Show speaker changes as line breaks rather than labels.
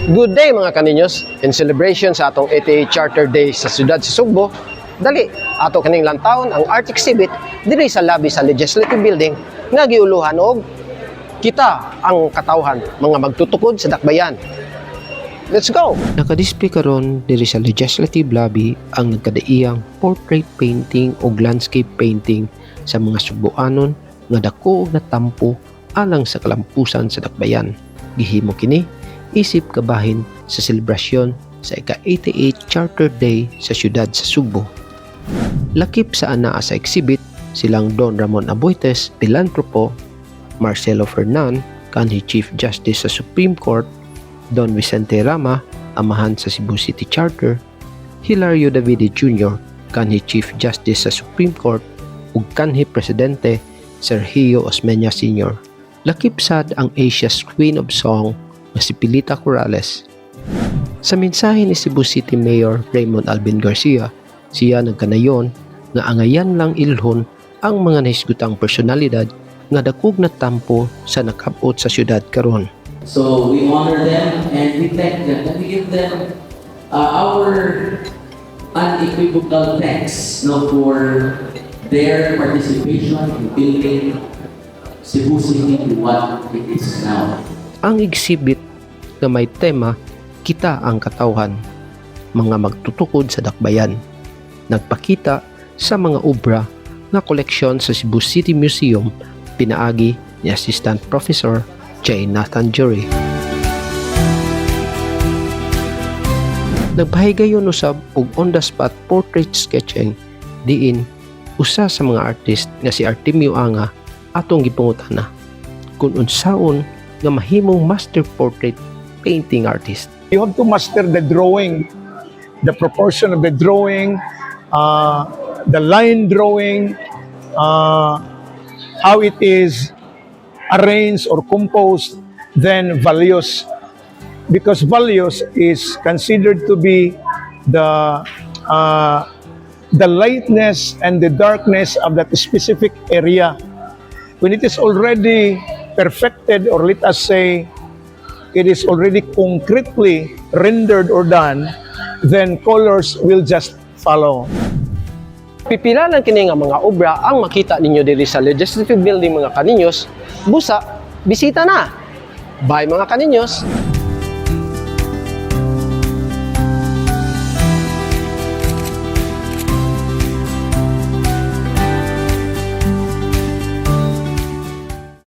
Good day, mga kaninyos! In celebration sa atong 88 Charter Day sa siyudad sa Sugbo, dali ato kining lantawon ang art exhibit diri sa lobby sa Legislative Building nga giuluhan og "Kita ang Katawhan, Mga Magtutukod sa Dakbayan." Let's go!
Nakadisplay karon diri sa Legislative Lobby ang nagkadaiyang portrait painting ug landscape painting sa mga Sugboanon nga dako og natampo alang sa kalampusan sa dakbayan. Gihimo kini isip kabahin sa selebrasyon sa ika-88 Charter Day sa siyudad sa Sugbo. Lakip sa anaa sa exhibit silang Don Ramon Aboitiz, pilantropo, Marcelo Fernan, kanhi Chief Justice sa Supreme Court, Don Vicente Rama, amahan sa Cebu City Charter, Hilario Davide Jr., kanhi Chief Justice sa Supreme Court, ug kanhi Presidente Sergio Osmeña Sr. Lakip sad ang Asia's Queen of Song nga si Pilita Corrales. Sa mensahe ni Cebu City Mayor Raymond Albin Garcia, siya nagkanayon nga angayan lang ilhon ang mga nahisgutang personalidad nga dakog na tampo sa nakabot sa syudad karon.
So we honor them and we thank them and we give them our unequivocal thanks, no, for their participation in building Cebu City to what it is now.
Ang exhibit nga may tema "Kita ang Katawhan, Mga Magtutukod sa Dakbayan" nagpakita sa mga obra nga koleksyon sa Cebu City Museum pinaagi ni Assistant Professor J. Nathan Jury. Nagpahigayon usab og on the spot portrait sketching diin usa sa mga artist nga si Artemio Anga atong gipangutana kung unsaon nga mahimong master portrait painting artist.
You have to master the drawing, the proportion of the drawing, the line drawing, how it is arranged or composed, then values. Because values is considered to be the lightness and the darkness of that specific area. When it is already perfected, or let us say, it is already concretely rendered or done, then colors will just follow.
Pipila lang kini nga mga obra ang makita ninyo diri sa Legislative Building, mga kaninyos. Busa, bisita na! Bye, mga kaninyos!